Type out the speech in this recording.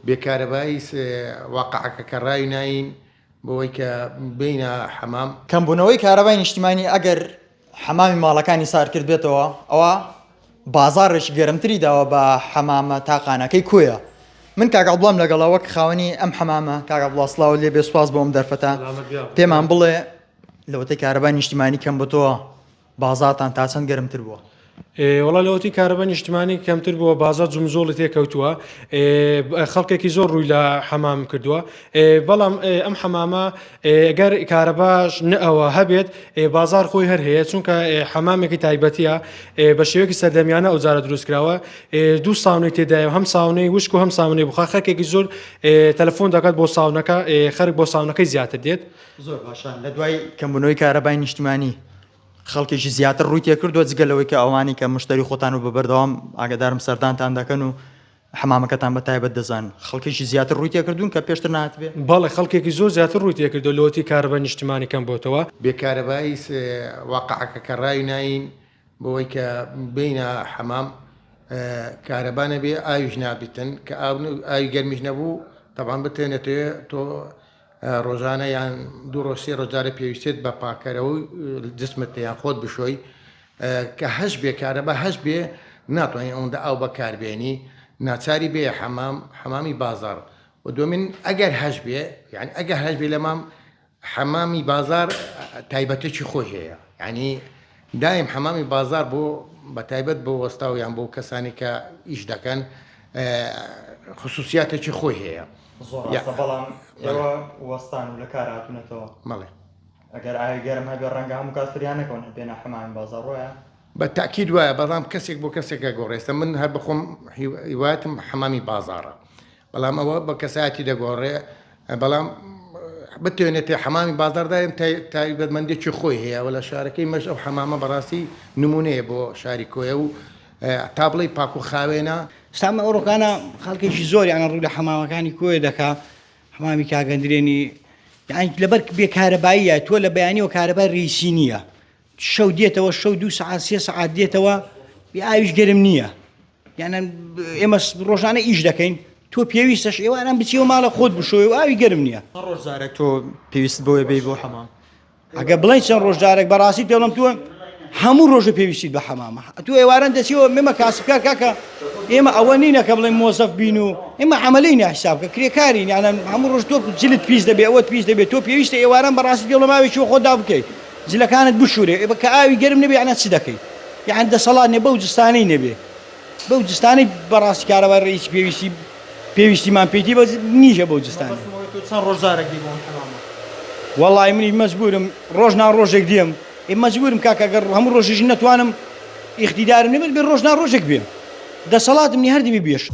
بێ کارەبایی واقعەکە کە ڕاوی ناین بۆی کە بێینە حەمام. کەمبوونەوەی کارەبای نیشتیمانی ئەگەر حەمامی ماڵەکانی سارد کردبێتەوە ئەوا بازاڕێکی گەرمتری داوە بە حەمامە تاقانەکەی کۆیە. من کاک عەبدوڵام لەگەڵە وەک خاوەنی ئەم حەمامە کاک عەبدوڵا سڵاوت لێ بێ سوپاس بۆ ئەم دەرفەتە پێمان بڵێ لەوەتەی کارەبای نیشتیمانی کەم بۆتەوە بازاڕتان تا چەند گەرمتر بووە؟ وەڵا لەوەتی کارەبا نیشتمانی کەمتر بووە بازار جمجۆڵی تێکەوتووە خەڵکێکی زۆر ڕووی لە حەمام کردووە بەڵام ئەم حەمامە گەر کارەباش نەئەوە هەبێت بازار خۆی هەر هەیە چونکە حەمامێکی تایبەتیە بە شێوەیەکی سەردەمیانە ئەو جارە دروست کراوە دوو ساونەی تێدایە هەم ساونەی وشک و هەم ساونەی بخار خەرکێکی زۆر تەلەفۆن دەکات بۆ ساونەکە خەرک بۆ ساونەکەی زیاتر دێت. زۆر باشە لە دوای کەمبوونەوەی کارەبای نیشتمانی خەڵکێکی زیاتر ڕووی تێکردووە جگە لەوەی کە ئەوانەی کە مشتری خۆتان و بە بەردەوام ئاگادارم سەردانتان دەکەن و حەمامەکەتان بە تایبەت دەزانن خەڵکێکی زیاتر ڕووی تێکردوون کە پێشتر نهاتبێ؟ بەڵێ خەڵکێکی زۆر زیاتر ڕووی تێکردووە لەوەتی کارەبای نیشتمانی کەم بۆتەوە. بێ کارەبایی واقعەکە کە ڕاوی ناین بۆی کە بێینە حەمام کارەبا نەبێ ئاویش نابیتن کە ئاو ئاوی گەرمیش نەبوو تەبعەن بتێنێتەوە تۆ ڕۆژانە یان دوو ڕۆژ سێ ڕۆژ جارێ پێویستێت بە پاکەرەوەی جسمت یان خۆت بشۆی کە هەش بێ کارەبا هەش بێ ناتوانانی ئەوەندە ئاو بەکاربێنی ناچاری بێ حەمام حەمامی بازار و دومین ئەگەر هەش بێ یعنی ئەگەر هەش بێ لە مام حەمامی بازار تایبەتێکی خۆی هەیە یعنی دایم حەمامی بازار بۆ بە تایبەت بۆ وەستاو یان بۆ کەسانی کە ئیش دەکەن خصوصیاتێکی خۆی هەیە. زۆر ڕاستە بەڵام ئێوە وەستان و لە کار هاتوونەتەوە. بەڵێ. ئەگەر ئاوی گەرم هەبێ ڕەنگە هەموو کات فریا نەکەون بێنە حەمامی بازاڕ وایە؟ بە تەئکید وایە بەڵام کەسێک بۆ کەسێک ئەگۆڕێ ئێستا من هەر بەخۆم هیوایەتم حەمامی بازاڕە بەڵام ئەوە بە کەسایەتی دەگۆڕێ بەڵام بتوێنێتێ حەمامی بازاڕ دایم تایبەتمەندێکی خۆی هەیە و لە شارەکەی مەش ئەو حەمامە بەڕاستی نمونەیە بۆ شاری کۆیە و تا بڵێی پاک و خاوێنە. ستا ئەم ئەوڕۆکانە خەڵکێکی زۆر یانە ڕوو لە حەمامەکانی کۆیە دەکا حەمامی کاگەندرێنی یان لەبەر بێ کارەباییە تۆ لە بەیانیەوە کارەبای ڕیسی نییە شەو دێتەوە شەو دوو سەعات سێ سەعات دێتەوە بێ ئاویش گەرم نییە یانە ئێمە ڕۆژانە ئیش دەکەین تۆ پێویستەش ئێواران بچیەوە ماڵە خۆت بشۆی و ئاوی گەرم نییە. ڕۆژ جارێک تۆ پێویست بۆیە بێی بۆ حەمام؟ ئەگەر بڵێن چەند ڕۆژ جارێک بەڕاستی پێڵم تۆ هەموو ڕۆژە پێویستیت بە حەمامە تۆ ئێواران دەچیەوە مێمە کاسبکار کاکە ئێمە ئەوە نینە کە بڵێن مۆزەف بین و ئێمە عملی نە حساب کە کرێکارین یانە هەموو ڕۆژ تۆ جلت پیس دەبێ ئەوەت پیس دەبێت تۆ پێویستە ئێواران بەڕاستی پێڵم ئاوێکی خۆدا بکەیت جلەکانت بشورێ ئێ کە ئاوی گەرم نەبێ یانە چ دەکەی یان دەسەڵات نێ بەو جستانەی نەبێ بەو جستانەی بەڕاستی کارەبای ڕئیسی پێویستی پێویستیمان پێیتی بەس نیشە بەو جستانە. مەبەستم ئەوەیە تۆ چەند ڕۆژ جارێک دێی بۆ ئەم حەمامە؟ وەڵای منیش مەجبورم ڕۆژ نا ڕۆژێک دێم ئێ مەجبورم کاکە گەر هەموو ڕۆژیش نەتوانم ئیقتیدارم نەبێت بێ ڕۆژ نا ڕۆژێک بێم دەسەڵاتم نیە هەر دەبێ بێش.